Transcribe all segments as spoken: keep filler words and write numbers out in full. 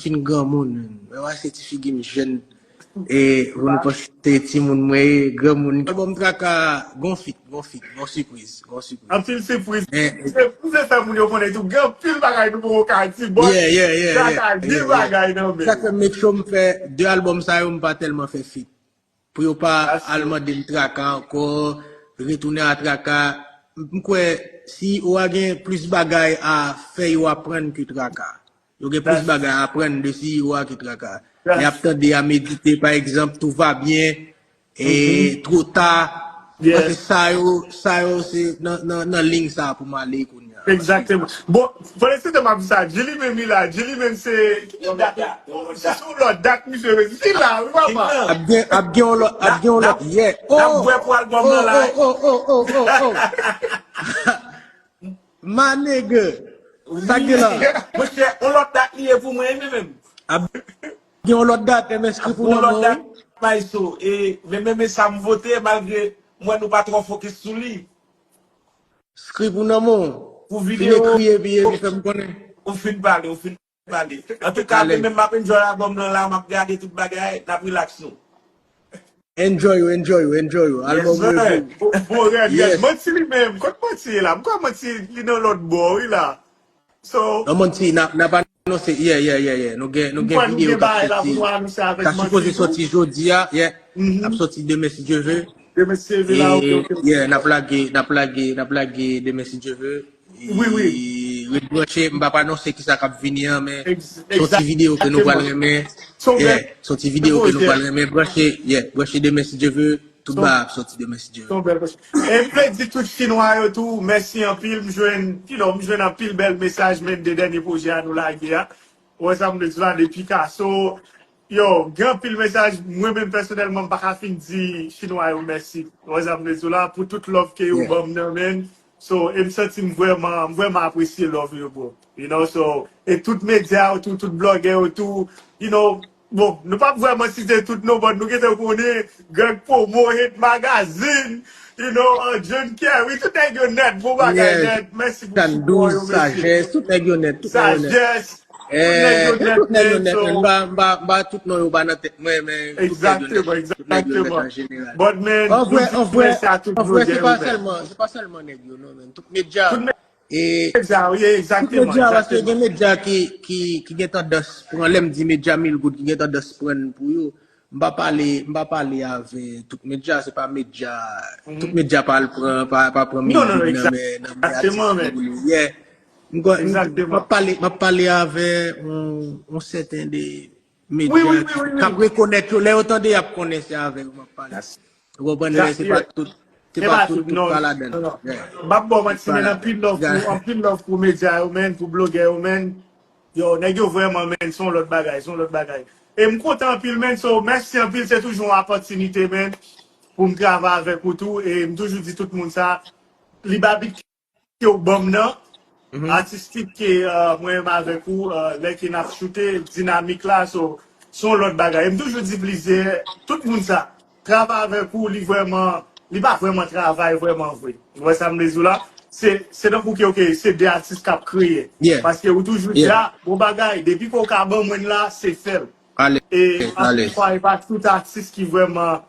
fin granmoun. Mwen wè se ti figi m jèn. E pou nou panse timoun mwen ye, granmoun. Albòm Traka, gon fit, gon fit, gon sipriz, gon sipriz. Anpil sipriz. Se pou se fè moun yo konnen tou gen anpil bagay nou poko ka di. Bon, Traka gen bagay nan men. Sa fè make sure m fè de albòm sa yo m pa tèlman fè fit. Pou yo pa al mande m Traka ankò, retounen a Traka. M kwè C E O a gen plis bagay a fè yo aprann ke Traka. Yo gen plis bagay a aprann de C E O a ke Traka. Lè y ap tande a medite, pa egzanp, Tout va bien, e Trop tard. Paske sa yo, sa yo se nan, nan, nan liy sa a pou m ale kounye a. Egzakteman. Bon, pandan se tan m ap di sa, Djili menm li la, Djili menm se, se yon lòt dat misye resi. Li la, wi papa. Ap gen, ap gen yon lòt, ap gen yon lòt, yeah. Oh, oh, oh, oh, oh, oh, oh, oh. My nigga. Sa gen la. Monchè, yon lòt dat li ye pou mwen, wi menm. Ap gen yon lòt dat, M S K pou nan men w. Bay so, e, men, men, men sa m vote, malgre m wè nou pa twò fokis sou li. Script ou nan men w. Pou videyo. Fin ekri epi, epi fè m konnen. Ou fin pale, ou fin pale. Antouka, mwen menm m ap enjoy album nan la, m ap gade tout bagay, n ap relax nou. Enjoy ou, enjoy ou, enjoy ou. Album ou yo. Bon, rèd, rèd. Manti li menm, kot Manti ye la? M kwè Manti li nan lòt bò, wi la. So. Non, Manti, n ap, n ap anonse, yeah, yeah, yeah, yeah. Nou gen, nou gen videyo k ap soti. Sa sipoze soti jodi a, yeah. L ap soti demen si Dye ve. Demen si Dye ve la, ok, ok. Yeah, n ap lage, n ap lage, n ap lage demen si Dye ve. Wi, wi. Ret branche, m p ap anonse kisa k ap vini an, men se yon ti videyo ke nou pral renmen. Yeah, se yon ti videyo ke nou pral renmen. Branche, yeah, branche demen si Dye ve. Tout bagay ap soti demen si Dye ve. Se yon bèl pwojè. E m vle di tout chinwa yo tou, mèsi anpil. M jwenn, you know, m jwenn anpil bèl mesaj, men de dènye pwojè a nou lage a. Ou wè sa m vle di w la, de Picasso. Yo, gen anpil mesaj, mwen menm pèsonèlman, m pa ka fin di chinwa yo mèsi. Ou wè sa m vle di w la, pou tout love ke yo ban m nan, men. So, e m santi m vrèman, m vrèman apresye love yo, bro. You know, so, e tout medya yo tou, tout blogè yo tou, you know, bon, nou p ap vrèman site tout non, but nou gentan konnen Greg Pomo, Hit Magazine, you know, uh, John Kerry, tout nèg yo nèt, bon bagay nèt. Mèsi pou sipò yo, mesye. Sajès, tout nèg yo nèt, tout nèg yo nèt. Sajès, tout nèg yo nèt, men, so. M pa, m pa, m pa tout non yo pa nan tèt mwen, men tout nèg yo nèt, tout nèg yo nèt an jeneral. But, men, nou di mèsi a tout blogè yo, men. An vrè, se pa sèlman, se pa sèlman nèg yo, non, men. Tout medya. Tout medya, wi, egzakteman, egzakteman. Tout medya, paske gen medya ki, ki, ki gen tandans pran, lè m di medya mil goud, ki gen tandans pran pou yo. M pa pale, m pa pale avè tout medya, se pa medya, tout medya pa al pran, pa, pa pran mil goud nan men, nan men atis pou li. Yeah. M kwè, m, m ap pale, m ap pale avè yon, yon sèten de medya k ap rekonèt yo. Lè yo tande, y ap konnen se avè yo m ap pale. Ou konprann, men se pa tout, se pa tout, tout pa ladan. M ap ba w manti, men anpil love pou, anpil love pou medya yo, men, pou blogè yo, men. Yo, nèg yo vrèman, men, se yon lòt bagay, se yon lòt bagay. E m kontan anpil, men, so, mèsi anpil, se toujou yon opòtinite, men, pou m travay avèk ou tou, e m toujou di tout moun sa, Libabit ke w ban m nan, atistik ke, uh, mwen menm avèk ou, uh, lè ke n ap choute, dinamik la, so, se yon lòt bagay. E m toujou di plizyè, tout moun sa, travay avèk ou, li vrèman, li pa vrèman travay vrèman vre. Ou wè sa m vle di w la? Se, se tankou ke, ok, se de atis k ap kreye. Paske ou toujou di, a, bon bagay, depi ke w ka ban mwen l la, se fè l. E ankò yon fwa, e pa tout atis ki vrèman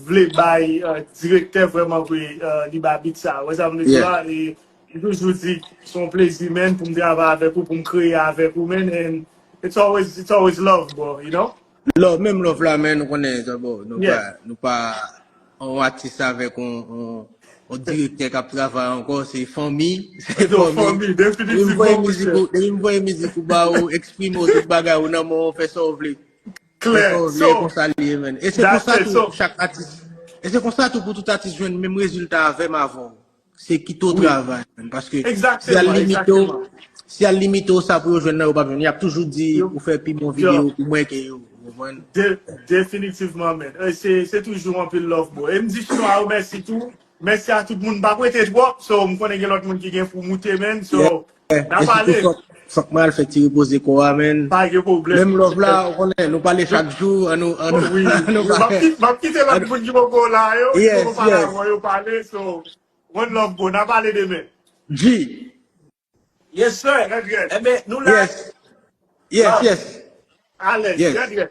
vle bay, euh, direktè vrèman vre, euh, Libabit sa. Ou wè sa m vle di la? E m toujou di, se yon plezi, man, pou m travay avèk ou, pou m kreye avèk ou, man, and it's always, it's always love, bro, you know? Love, menm love la, man, nou konnen, sa, bon, nou pa, nou pa yon atis avèk yon, yon, yon direktè k ap travay ankò, se fanmi, se fanmi. Depi m voye mizik ou, depi m voye mizik ou ba ou, eksprime w tout bagay ou nan men w, fè sa w vle. Klè. So, e konsa li ye, man. E se konsa tou, chak atis, e se konsa tou pou tout atis jwenn menm rezilta avè m avan w. Se kite w travay, man. Paske si y al limite w, si y al limite w, sa pou yo jwenn nan, yo p ap jwenn. Y ap toujou di ou fè pi bon videyo pou mwen ke yo. Ou konprann? De-, definitivman, man. E se, se toujou anpil love, bro. E m di chinwa yo mèsi tou. Mèsi a tout moun. M p ap rete twòp, so m konnen gen lòt moun ki gen pou moute, man. So, n a pale. Fòk, fòk mwen al fè ti repoze kò a, man. Pa gen pwoblèm. Menm love la, ou konnen, nou pale chak jou, an nou, an nou, wi, an nou wi, m ap kit-, m ap kite lòt moun ki poko la yo, ki poko pale avan yo pale, so, one love, bro, n a pale demen. G. Yes, sir. Ebyen, nou la. Yes, yes. Alèz, Yes. Trè, trè.